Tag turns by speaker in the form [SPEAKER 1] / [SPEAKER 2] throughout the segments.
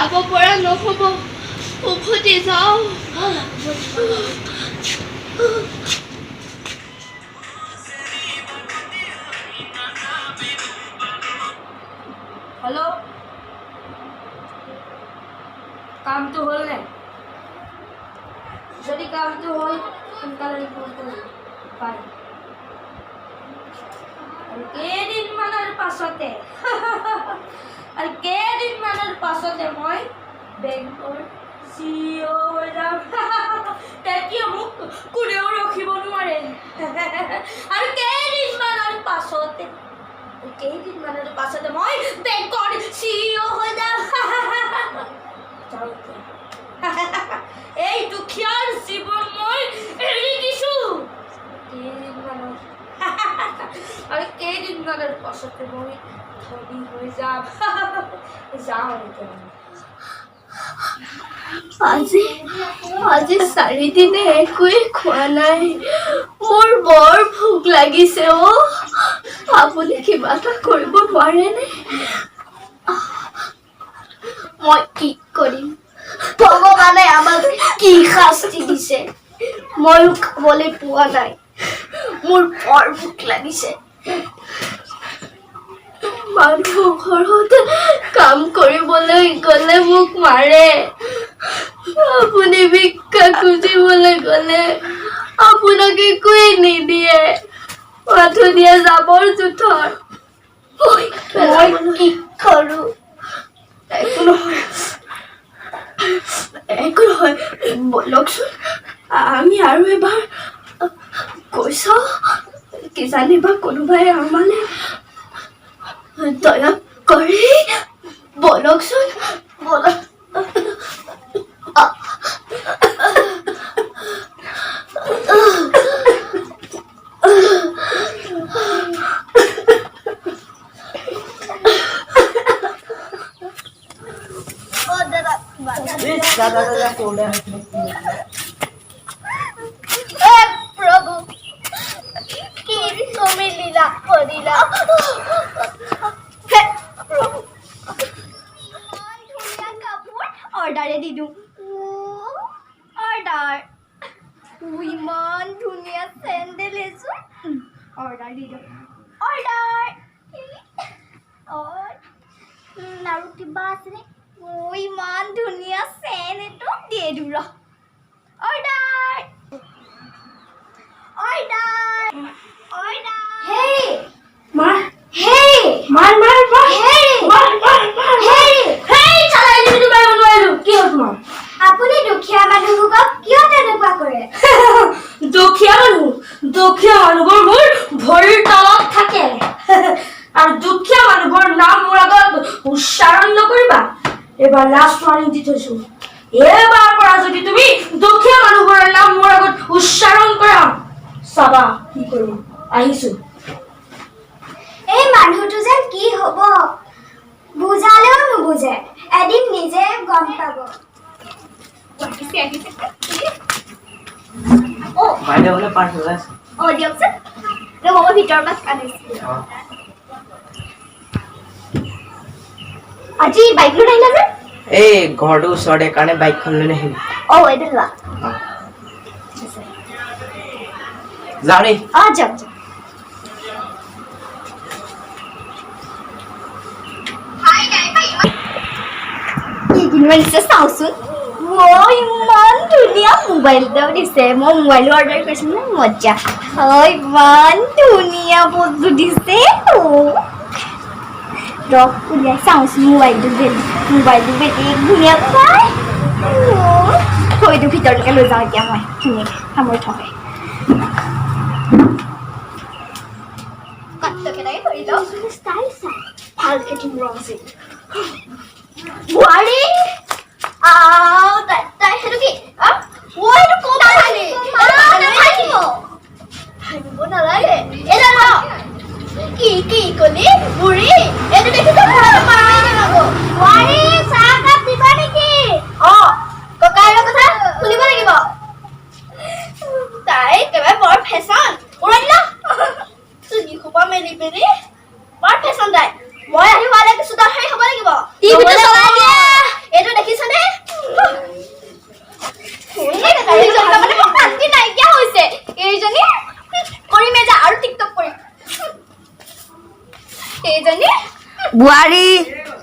[SPEAKER 1] যাব পৰা নহ'ব, উভতি যাওঁ।
[SPEAKER 2] হেল্ল', কামটো হ'ল নে? যদি কামটো হ'ল, সোনকালে ৰিপৰ্ট কৰিব। বাই। আৰু কেইদিনমানৰ পাছতে মই বেংকৰ চিইঅ' হৈ যাম। তেতিয়া মোক কোনেও ৰখিব নোৱাৰে। আৰু কেইদিনমানৰ পাছতে মই বেংকৰ চিইঅ' হৈ যাম। যাওঁ এতিয়া। এই দুখীয়াৰ জীৱন মই এৰি দিছোঁ। কেইদিনমানৰ পাছতে মই ধনী হৈ যাম। যাওঁ এতিয়া।
[SPEAKER 1] আজি আজি 4 দিনে একোৱেই খোৱা নাই। মোৰ বৰ ভোক লাগিছে অ'। আপুনি কিবা এটা কৰিব নোৱাৰেনে?
[SPEAKER 3] মই কি কৰিম? ভগৱানে আমাক কি শাস্তি দিছে? ময়ো খাবলৈ পোৱা নাই। মোৰ বৰ ভোক লাগিছে।
[SPEAKER 1] মানুহ ঘৰত কাম কৰিবলৈ গ'লে মোক মাৰে। আপুনি ভিক্ষা খুজিবলৈ গ'লে আপোনাক একোৱেই নিদিয়ে, মাথো দিয়ে জাবৰ জোঁথৰ।
[SPEAKER 3] মই কি কৰোঁ?
[SPEAKER 1] একো নহয়, একো নহয়। ব'লকচোন, আমি আৰু এবাৰ কৈ চাওঁ। কিজানিবা কোনোবাই আমালৈ দয়া কৰে। ব'লকচোন, ব'লক।
[SPEAKER 3] অ দাদা।
[SPEAKER 4] দাদা, দাদা, কোনে?
[SPEAKER 3] হে প্ৰভু, কি তুমি লীলা কৰিলা! হে প্ৰভু, ইমান ধুনীয়া কাপোৰ, অৰ্ডাৰে দি দিওঁ। অৰ্ডাৰ। ইমান ধুনীয়া চেণ্ডেল এযোৰ, অৰ্ডাৰ দি দিওঁ। অৰ্ডাৰ। আৰু কিবা আছেনে? অ' ইমান ধুনীয়া চেন এইটো, দিয়ে দিওঁ ৰ। Order, order, order. হেৰি।
[SPEAKER 2] মাৰ।
[SPEAKER 3] হেৰি।
[SPEAKER 2] মাৰ, মাৰ, মাৰ।
[SPEAKER 3] হেৰি।
[SPEAKER 2] মাৰ, মাৰ, মাৰ।
[SPEAKER 3] হেৰি।
[SPEAKER 2] হেই, চালাই দিবি, তোমাৰ নোৱাৰিলো। কি হ'ল তোমাৰ?
[SPEAKER 3] আপুনি দুখীয়া মানুহবোৰক কিয় তেনেকুৱা কৰে?
[SPEAKER 2] দুখীয়া মানুহ, দুখীয়া মানুহবোৰ মোৰ ভৰিৰ তলত থাকে। আৰু দুখীয়া মানুহবোৰৰ নাম মোৰ আগত উচ্চাৰণ নকৰিবা। এইবাৰ লাষ্ট ৱাৰ্ণিং দি থৈছো। এইবাৰ পৰা যদি তুমি দুখীয়া মানুহবোৰৰ নাম মোৰ আগত উচ্চাৰণ কৰা, চাবা কি কৰিম। আহিছো।
[SPEAKER 3] এই মানুহটো যেন কি হ'ব, বুজালেও নুবুজে। এদিন নিজে গম পাব। আহিছে, আহিছে। অ।
[SPEAKER 4] বাইদেউ, বোলে পাৰ্চেল আছে।
[SPEAKER 3] অ, দিয়কচোন। ৰ'ব, মই ভিতৰৰ পৰা আনিছিলোঁ। আজি বাইক লৈ নাহিলা যে?
[SPEAKER 4] এই ঘৰটোৰ ওচৰতে কাৰণে বাইকখন লৈ নাহিম।
[SPEAKER 3] অ, এইটো লোৱা।
[SPEAKER 4] যাওঁ দেই।
[SPEAKER 3] অ, যাওক, যাওক। কি কিনিব দিছে চাওঁচোন। অ, ইমান ধুনীয়া মোবাইল এটাও দিছে। মই মোবাইলো অৰ্ডাৰ কৰিছিলোঁ ন। মজা। অ, ইমান ধুনীয়া বস্তু দিছে। অ, ৰহ, উলিয়াই চাওঁচোন মোবাইলটো। বেলেগ মোবাইলটো, বেলেগ ধুনীয়া পাই। থৈ দিওঁ, ভিতৰলৈকে লৈ যাওঁ এতিয়া মই। ধুনীয়াকৈ সামৰি থওঁ। কৰি লওঁ, ষ্টাইল চাই ভালকে দিম। ৰ আজি বোৱাৰী। আও, তাই তাই সেইটো কি? অ, সেইটো ক'ত পালি? ভাঙিব নালাগে। এই ল। কি কি কলি বুঢ়ী? এইটো দেখিছ? বোৱাৰী, চাহ কাপ দিবা নেকি? অ, ককাইৰ কথা শুনিব লাগিব। তাই একেবাৰে বৰ ফেশ্বন। উৰাই দিলা চুলি সোপা মেলি মেলি, বৰ ফেশ্বন তাই। মই আহি হোৱালৈকে চোতাল সাৰি হ'ব লাগিব। টিভিটো চলাই দিয়া। এইটো।
[SPEAKER 2] বোৱাৰী,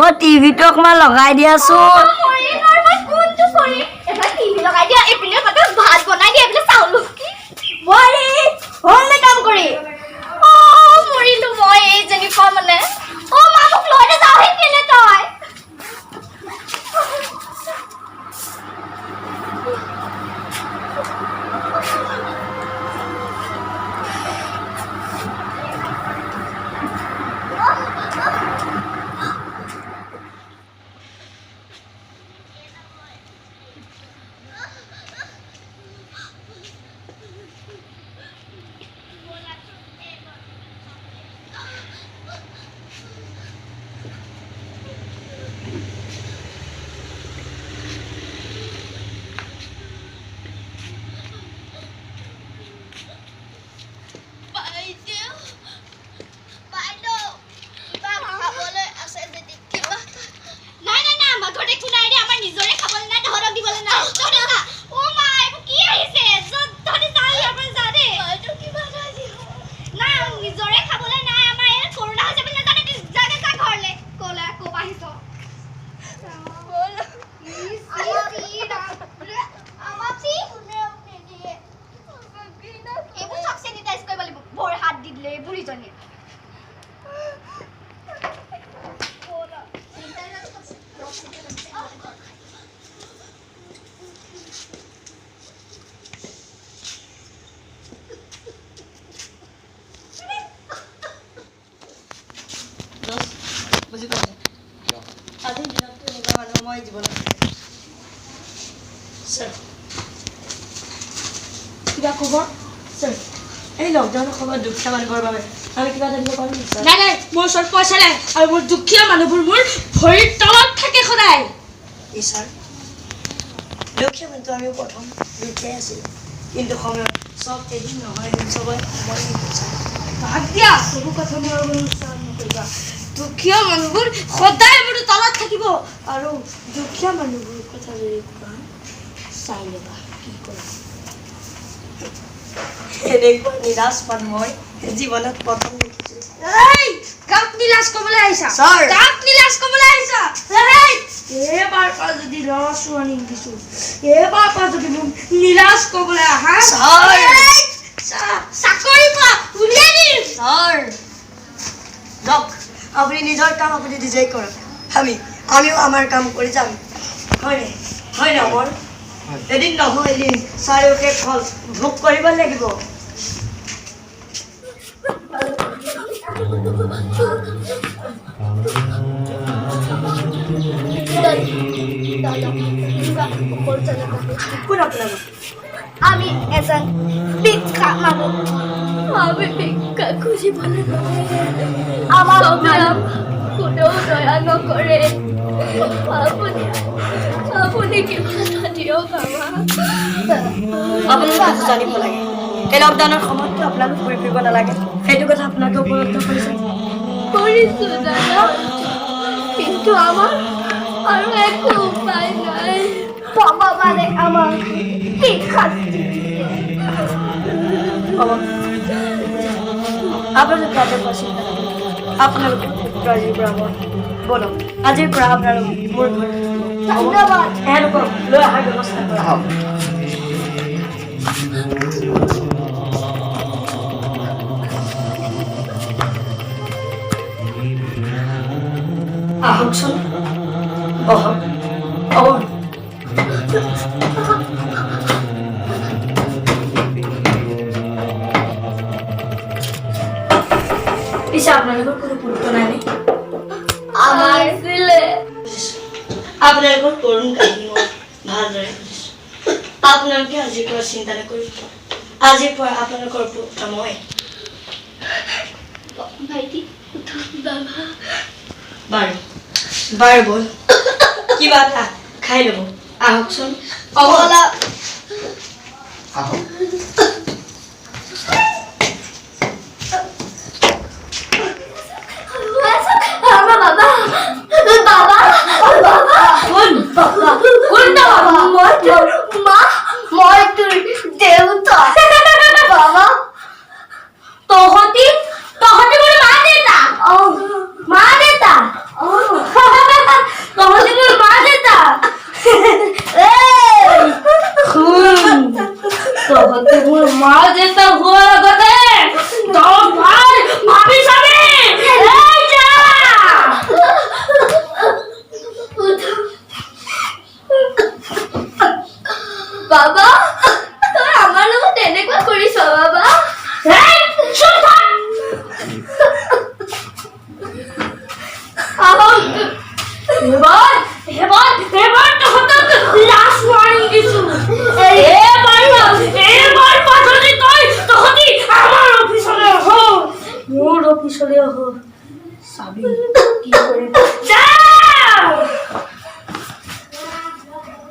[SPEAKER 2] অ টিভিটো অকণমান লগাই দিয়াচোন।
[SPEAKER 3] মৰিম আৰু মই কোনটো কৰিম? এফালে টিভি লগাই দিয়া, এইপিনে পাতে ভাত বনাই দিয়া, এইপিনে চাউল। বোৱাৰী, হ'ল নে কাম কৰি? অ মৰিলো মই এইজনী পৰা মানে। অ মা, মোক লৈ নাযাওহি কেলে তই? বাইদেউ, বাইদেউ, কিবা খাবলৈ আছে যদি কিবা। নাই নাই নাই, আমাৰ ঘৰত একো নাই দেই। আমাৰ নিজৰে খাবলৈ নাই, তহঁতক দিবলৈ নাই। তহঁতে যা। অ মা, এইবোৰ কি আহিছে? তহঁতে যা, ইয়াৰ পৰা যা দেই। বাইদেউ, কিবা এটা দিয়ক। নাই, নিজৰে খাবলৈ নাই। আমাৰ ইয়াত কৰোণা হৈছে বুলি নাজানে। যাগে, যা ঘৰলে। ক'লে ক'ৰ পৰা আহিছ? এইবোৰ চব চেনিটাইজ কৰিব লাগিব। ভৰি হাত দি দিলে এই বুঢ়ীজনীয়ে।
[SPEAKER 5] বুজি পাইছে, আজিৰ দিনততো এনেকুৱা মানুহ মই জীৱনত। ছাৰ,
[SPEAKER 2] কিবা ক'ব?
[SPEAKER 5] ছাৰ, এই লকডাউনৰ সময়ত দুখীয়া মানুহৰ বাবে আমি কিবা এটা দিব পাৰোঁ নেকি ছাৰ?
[SPEAKER 2] নাই নাই, মোৰ ওচৰত পইচা নাই আৰু মোৰ দুখীয়া মানুহবোৰ মোৰ ভৰিৰ তলত থাকে সদায়।
[SPEAKER 5] এই ছাৰ, দুখীয়া মানুহটো আমিও প্ৰথম দুখীয়াই আছিলোঁ, কিন্তু সময়ত চব এদিন নহয় এদিন চবৰে সময় আহিব ছাৰ।
[SPEAKER 2] বাদ দিয়া, সেইবোৰ কথা মোৰ আগত উচ্চাৰণ নকৰিবা। দুখীয়া মানুহবোৰ সদায় মোৰ তলত থাকিব আৰু দুখীয়া মানুহবোৰ কথা যদি কোৱা, চাই ল'বা কি কৰা।
[SPEAKER 5] এনেকুৱা নিৰাশ মানুহ মই জীৱনত প্ৰথম দেখিছোঁ।
[SPEAKER 2] এই, কাক নিলাজ ক'বলৈ আহিছা?
[SPEAKER 5] ছাৰ।
[SPEAKER 2] কাক নিলাজ ক'বলৈ আহিছা? এই, এইবাৰ পৰা যদি লাষ্ট ৱাৰ্ণিং দিছো, এইবাৰ পৰা যদি মোক নিলাজ ক'বলৈ আহা,
[SPEAKER 5] ছাৰ।
[SPEAKER 2] এই, চাকৰিৰ পৰা উলিয়াই দিম।
[SPEAKER 5] ছাৰ, যাওক, আপুনি নিজৰ কাম আপুনি নিজেই কৰক, আমিও আমাৰ কাম কৰি যাম। হয়নে হয় ন অমৰ? এদিন নহয় এদিন চাৰিওকে ফল ভোগ কৰিব লাগিব।
[SPEAKER 1] দাদা, কিবা উপাৰ্জন এটা।
[SPEAKER 5] কোন আপোনালোক?
[SPEAKER 1] আমি এজন ভিক্ষা মানুহ। আমি ভিক্ষা খুজিবলৈ আমাৰ কোনেও দয়া নকৰে। আপুনি কিবা এটা দিয়ক আমাক।
[SPEAKER 5] আপোনালোকে জানিব লাগে, এই লকডাউনৰ সময়ততো আপোনালোক ঘূৰি ফুৰিব নালাগে, সেইটো কথা আপোনালোকে উপলব্ধ কৰিছে?
[SPEAKER 1] কৰিছোঁ দাদা, কিন্তু আমাৰ আৰু একো উপায় নাই। ভগৱানে আমাক কি শাস্তি দিছে?
[SPEAKER 5] হ'ব, আপোনালোকে আজিৰ পৰা চিন্তা নকৰিব। আপোনালোকৰ পুত্ৰ আজিৰ পৰা মই। ব'লক, আজিৰ পৰা আপোনালোক মোৰ ঘৰত থাকিব।
[SPEAKER 1] ধন্যবাদ।
[SPEAKER 5] এওঁলোকক লৈ অহাৰ ব্যৱস্থা কৰা।
[SPEAKER 4] আহক।
[SPEAKER 5] আহকচোন, বহক। অ পিছে আপোনালোকৰ কোনো পুত্ৰ নাইনে?
[SPEAKER 1] আমাৰ আছিলে।
[SPEAKER 5] আপোনালোকৰ কৰুণ কাহিনী মই ভালদৰে বুজিছোঁ। আপোনালোকে আজিৰ পৰা চিন্তা নকৰিব, আজিৰ পৰা আপোনালোকৰ পুত্ৰ মই।
[SPEAKER 1] ভাইটি, বাবা।
[SPEAKER 5] বাৰু বাৰু, ব'ল, কিবা এটা খাই ল'ব। আহকচোন অৱলা।
[SPEAKER 4] আহক।
[SPEAKER 1] আমাৰ বাবা, বাবা, বাবা।
[SPEAKER 2] কোন কোন বাবা?
[SPEAKER 1] মই তোৰ মা, মই তোৰ দেউতা বাবা।
[SPEAKER 2] তহঁতি মোৰ মা দেউতা? মা দেউতা। তহঁতে মোৰ মা দেউতা হোৱাৰ আগতে তই ভাল ভাবি চাবি। এই যা।
[SPEAKER 1] বাবা, তই আমাৰ লগত এনেকুৱা কৰিছ বাবা?
[SPEAKER 2] এই, চুপ থাক।
[SPEAKER 1] আহক।
[SPEAKER 2] এবাৰ তহঁতক লাষ্ট ৱাৰ্ণিং দিছো। এবাৰ পাছতে তহঁতি আমাৰ অফিচলৈ আহ, মোৰ অফিচলৈ আহ, চাবি কি কৰিম। যা।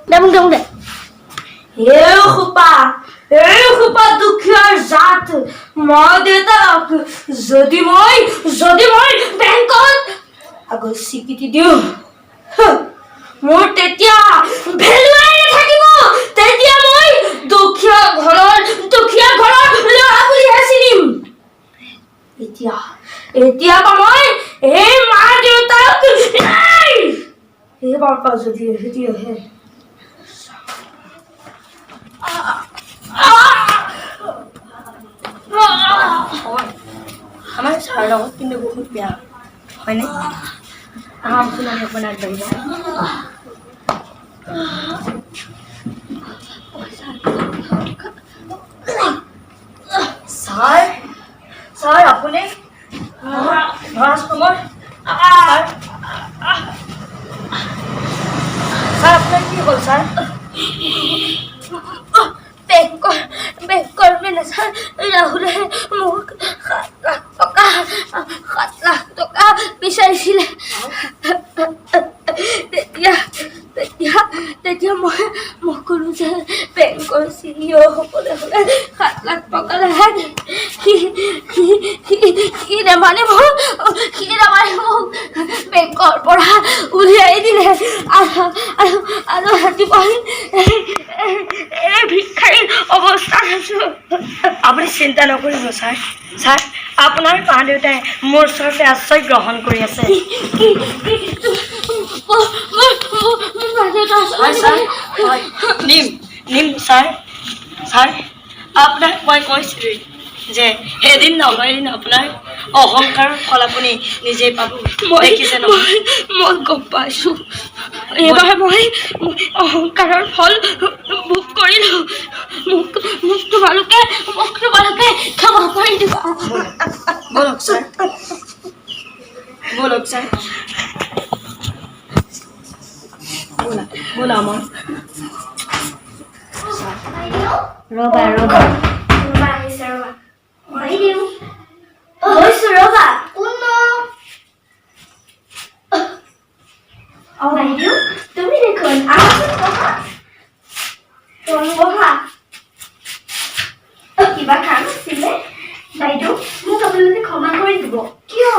[SPEAKER 3] দে মোক দে, মোক দে।
[SPEAKER 2] এই সোপা দুখীয়াৰ জাত। মা দেউতাক যদি মই বেংকত আগত স্বীকৃতি দিওঁ, মোৰ তেতিয়া ভেলুৱেই নাথাকিব। তেতিয়া মই দুখীয়া ঘৰৰ ল'ৰা বুলিহে চিনিম। এতিয়াৰ পৰা মই এই মা দেউতাক এই এইবাৰ পৰা যদি ইহঁতি আহে।
[SPEAKER 5] আমাৰ ছাৰৰ লগত কিন্তু বহুত বেয়া, হয়নে? আহকচোন, আমি অকণমান আগবাঢ়ি যাওঁ। ছাৰ, ছাৰ, আপুনি ধৰাচোন। ছাৰ, ছাৰ, আপোনাৰ কি হ'ল ছাৰ?
[SPEAKER 2] বেংকৰ মেনেজাৰ ৰাহুলে মোক 7 লাখ টকা, 7 লাখ টকা বিচাৰিছিলে। তেতিয়া তেতিয়া তেতিয়া মই ক'লোঁ যে বেংকৰ চিইঅ' হ'বলৈ হ'লে 7 লাখ টকা লাগে। সি সি সি সি নেমানি মোক বেংকৰ পৰা উলিয়াই দিলে আৰু আৰু আৰু আজি মই এই ভিক্ষাৰী অৱস্থাত আছোঁ।
[SPEAKER 5] আপুনি চিন্তা নকৰিব ছাৰ। ছাৰ, আপোনাৰ মা দেউতাই মোৰ ওচৰতে আশ্ৰয় গ্ৰহণ কৰি আছে।
[SPEAKER 2] কি কি কি? মোৰ মোৰ মোৰ মা দেউতা?
[SPEAKER 5] হয় ছাৰ, হয়। নিম নিম ছাৰ। ছাৰ, আপোনাক মই কৈছিলোঁ যে এদিন নহয় এদিন আপোনাৰ অহংকাৰৰ ফল আপুনি নিজেই পাব। দেখিছে নহয়?
[SPEAKER 2] মই গম পাইছোঁ। এইবাৰ মই অহংকাৰৰ ফল ভোগ কৰিলোঁ। মোক তোমালোকে ক্ষমা কৰি দিবা।
[SPEAKER 5] ব'লক ছাৰ, ব'লক ছাৰ। ব'লা, ব'লা আমাৰ।
[SPEAKER 3] ৰ'বা, ৰ'বা।
[SPEAKER 1] ৰ'বা, আহিছে ৰ'বা। বাইদেউ, গৈছো ৰ'বা। কোন? অ বাইদেউ, তুমি দেখোন। আহাচোন, বহা। বহা। কিবা কাম আছিলে বাইদেউ? মোক আপোনালোকে ক্ষমা কৰি দিব। কিয়?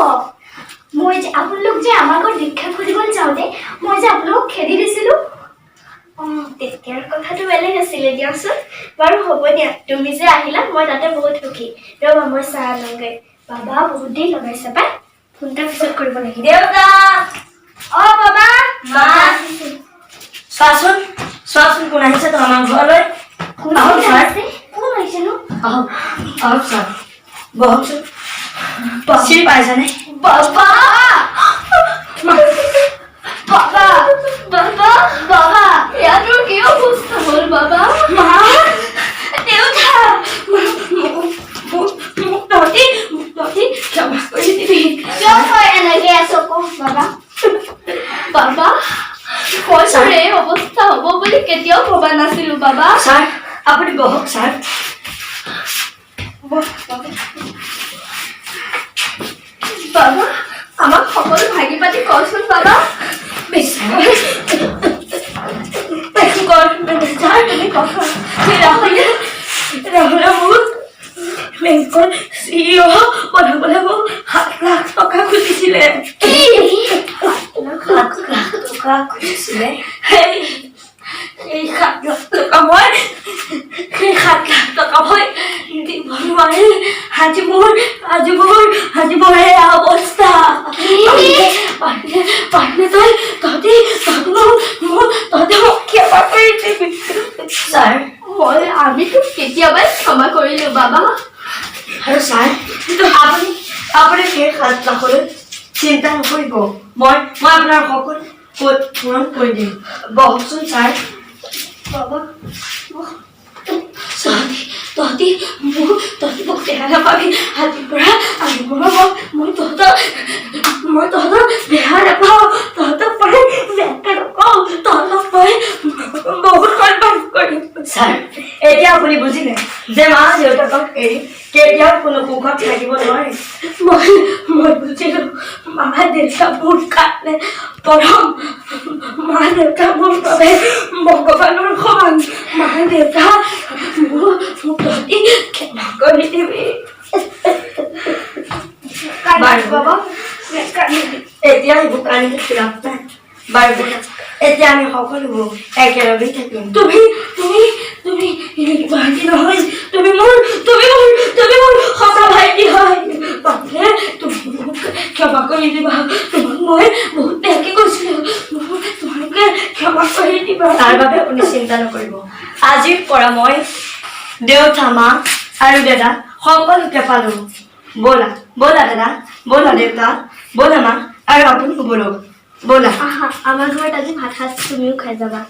[SPEAKER 1] মই যে আপোনালোক যে আমাৰ ঘৰত ভিক্ষা খুজিবলৈ যাওঁতে মই যে আপোনালোকক খেদি দিছিলোঁ। অঁ, তেতিয়াৰ কথাটো বেলেগ আছিলে দিয়াচোন। বাৰু হ'ব দিয়া, তুমি যে আহিলা মই তাতে বহুত সুখী। ৰ'বা, মই চাহ আনোগৈ। বাবা, বহুত দেৰি লগাইছে পাই। ফোন এটা পিছত কৰিব লাগিব।
[SPEAKER 5] দেউতা!
[SPEAKER 1] অ বাবা।
[SPEAKER 5] মা! চোৱাচোন, চোৱাচোন, কোন আহিছে তো আমাৰ ঘৰলৈ।
[SPEAKER 1] কোন
[SPEAKER 5] আহক ছাৰ।
[SPEAKER 1] আহিছে? কোন আহিছেনো?
[SPEAKER 5] আহক, আহক ছাৰ, বহকচোন। চিনি পাইছানে?
[SPEAKER 1] বাবা, বাবা, বাবা, বাবা, এয়া তোৰ কি অৱস্থা হ'ল বাবা?
[SPEAKER 2] মা, দেউতা, মোক তহঁতি ক্ষমা কৰি দিবি।
[SPEAKER 3] কিয় তই এনেকে আছ ক বাবা?
[SPEAKER 1] বাবা, মই তোৰ এই অৱস্থা হ'ব বুলি কেতিয়াও ভবা নাছিলো বাবা।
[SPEAKER 5] ছাৰ, আপুনি বহক ছাৰ।
[SPEAKER 1] বহ, বাবা। বাবা, আমাক সকলো ভাগি পাতি কচোন বাবা।
[SPEAKER 2] বেংকৰ মেনেজাৰ
[SPEAKER 1] তুমি কথা
[SPEAKER 2] ৰাহুলে মোক বেংকৰ চিইঅ' বনাবলৈ মোক 7 লাখ টকা খুজিছিলে।
[SPEAKER 5] 7 লাখ টকা খুজিছিলে?
[SPEAKER 2] সেই 7 লাখ টকা মই, সেই 7 লাখ টকা মই দিব নোৱাৰি আজি মোৰ এয়া অৱস্থা। পাৰিলে পাৰিলে তই তহঁতি তহঁতি মোক মোক তহঁতি মোক ক্ষমা কৰি দিবি।
[SPEAKER 5] ছাৰ।
[SPEAKER 1] মই আমি তোক কেতিয়াবাই ক্ষমা কৰিলো বাবা।
[SPEAKER 5] আৰু ছাৰ, আপুনি আপুনি সেই 7 লাখলৈ চিন্তা নকৰিব। মই মই আপোনাৰ সকলো ক'ত পূৰণ কৰি দিম। বহকচোন ছাৰ।
[SPEAKER 1] বাবা।
[SPEAKER 2] তহঁতি তহঁতি মোক বেয়া নাপাবি। আজিৰ পৰা আজিৰ পৰা মই মই তহঁতক বেয়া নাপাওঁ। তহঁতক মই বেয়াকৈ নকওঁ। তহঁতক মই বহুত সন্মান কৰিম।
[SPEAKER 5] ছাৰ, এতিয়া আপুনি বুজিলে যে মা দেউতাকক এৰি কেতিয়াও কোনো সুখত থাকিব নোৱাৰে?
[SPEAKER 2] মই মই বুজিলোঁ, মা দেউতা মোৰ কাৰণে পৰম। মা দেউতা মোৰ বাবে ভগৱানৰ সমান। মা দেউতা, মোক মোক তহঁতি ক্ষমা কৰি দিবি।
[SPEAKER 5] বাৰু।
[SPEAKER 1] বাবা।
[SPEAKER 5] এতিয়া সেইবোৰ কান্দি লাভ নাই। বাৰু ব'লা, এতিয়া আমি সকলোবোৰ একেলগেই থাকিম।
[SPEAKER 2] তুমি তুমি তুমি ভাইটি নহয়, তুমি মোৰ সঁচা ভাইটি হয়। পাৰিলে তুমি মোক ক্ষমা কৰি দিবা। তোমাক মই বহুত বেয়াকৈ কৈছিলোঁ। মোক তোমালোকে ক্ষমা কৰি দিবা।
[SPEAKER 5] তাৰ বাবে আপুনি চিন্তা নকৰিব। আজিৰ পৰা মই দেউতা, মা আৰু দাদা সকলোকে পালোঁ। ব'লা, ব'লা দাদা, ব'লা দেউতা, ব'লা মা, আৰু আপুনিও ব'লক, ব'লা।
[SPEAKER 1] আহা, আমাৰ ঘৰত আজি ভাত সাজ তুমিও খাই যাবা।